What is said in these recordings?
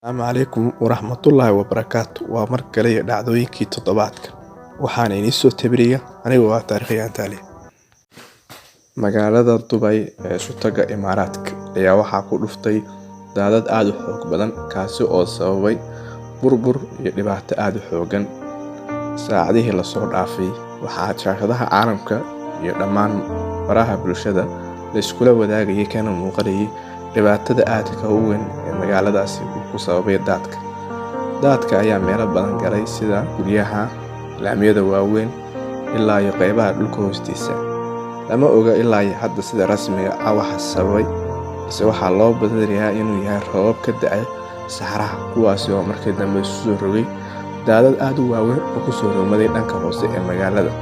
Asalaamu calaykum waraxmatullaahi wabarakaatu. Waa mar kale iyo dhacdooyinkii toddobaadka. Waxaana idiin soo tabinaya anigoo ah Taariikhyahan Taali. Magaalada Dubai ee Isutaga Imaaraadka ayaa waxaa ku dhuftay daadad aad u xoog badan, kaasi oo sababay burbur iyo dhibaato aad u xooggan. Saacadihii la soo dhaafay, waxaa shaashadaha caalamka iyo dhammaan baraha bulshada la iskula wadaagayay kana muuqanayay dhibaatada aadka u weyn ee magaaladaasi uu ku sababay daadka. Daadka ayaa meelo badan galay, sida guryaha, laamiyada waaweyn, ilaa iyo qeybaha dhulka hoostiisa. Lama oga ilaa iyo hadda sida rasmiga ah waxa sababay, balse waxaa loo badinayaa inuu yahay roobab ka da'ay saxaraha, kuwaasi oo markii dambe isu soo rogay daadad aad u waaweyn oo ku soo rogmaday dhanka hoose ee magaalada.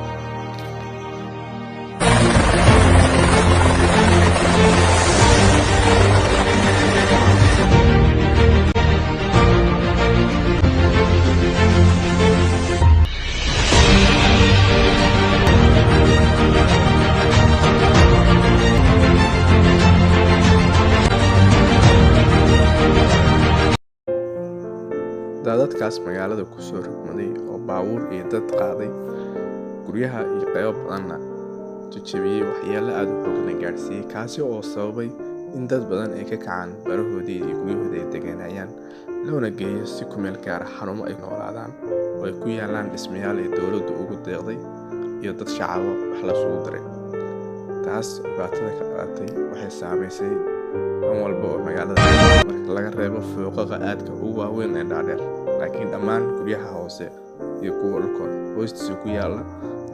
Daadadkaas magaalada ku soo rogmaday oo baabuur iyo dad qaaday, guryaha iyo qaybo badanna jajabiyey, waxyeello aad u xooggan gaadhsiiyey, kaasi oo sababay in dad badan ay ka kacaan barahoodii iyo guryahoodii ay deganayaan, loona geeyo si ku meel gaar ah xarumo ay noolaadaan oo ay ku yaalaan dhismayaal ay dowladdu ugu deeqday iyo dad shacaba wax la isugu daray. Taas dhibaatada ka dhalatay waxay saameysay dhan walba oo magaalada, marka laga reebo fooqaqa aadka ugu waaweyn ee dhaadheer, laakiin dhammaan guryaha hoose iyo kuwa dhulka hoostiisa ku yaalla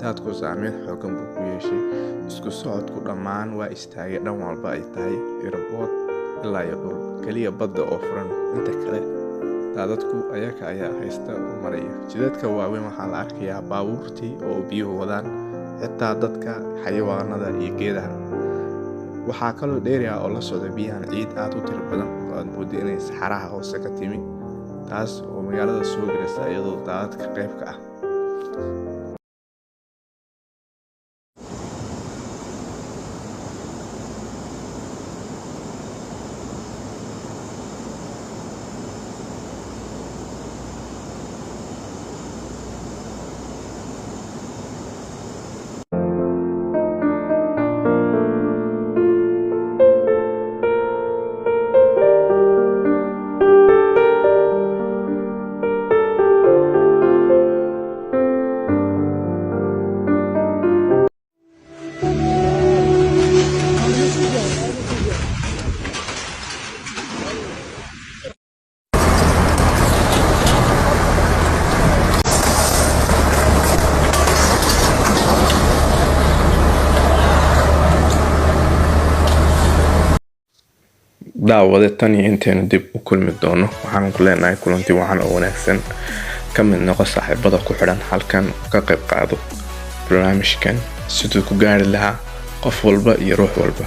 daadku saameyn xooggan buu ku yeeshay. Isku socodku dhammaan waa istaagay dhan walba ay tahay, airport ilaa iyo dhul kaliya badda oo furan. Inta kale daadadku ayaga ayaa haysta oo maraya jidadka waaweyn. Waxaa la arkayaa baabuurtii oo biyuhu wadaan, xitaa dadka, xayawaanada iyo geedaha. Waxaa kaloo dheeri ah oo la socda biyahan ciid aad u tiro badan oo aad mooddo inay saxaraha hoose ka timi, taas oo magaalada soo gelaysa iyadoo daadadka qayb ka ah. Daawade, tan iyo intaynu dib u kulmi doono, waxaan ku leenahay kulanti wacan oo wanaagsan. Ka mid noqo saaxiibada ku xidhan halkan oo ka qayb qaado barnaamijkan siduu ku gaari lahaa qof walba iyo ruux walba.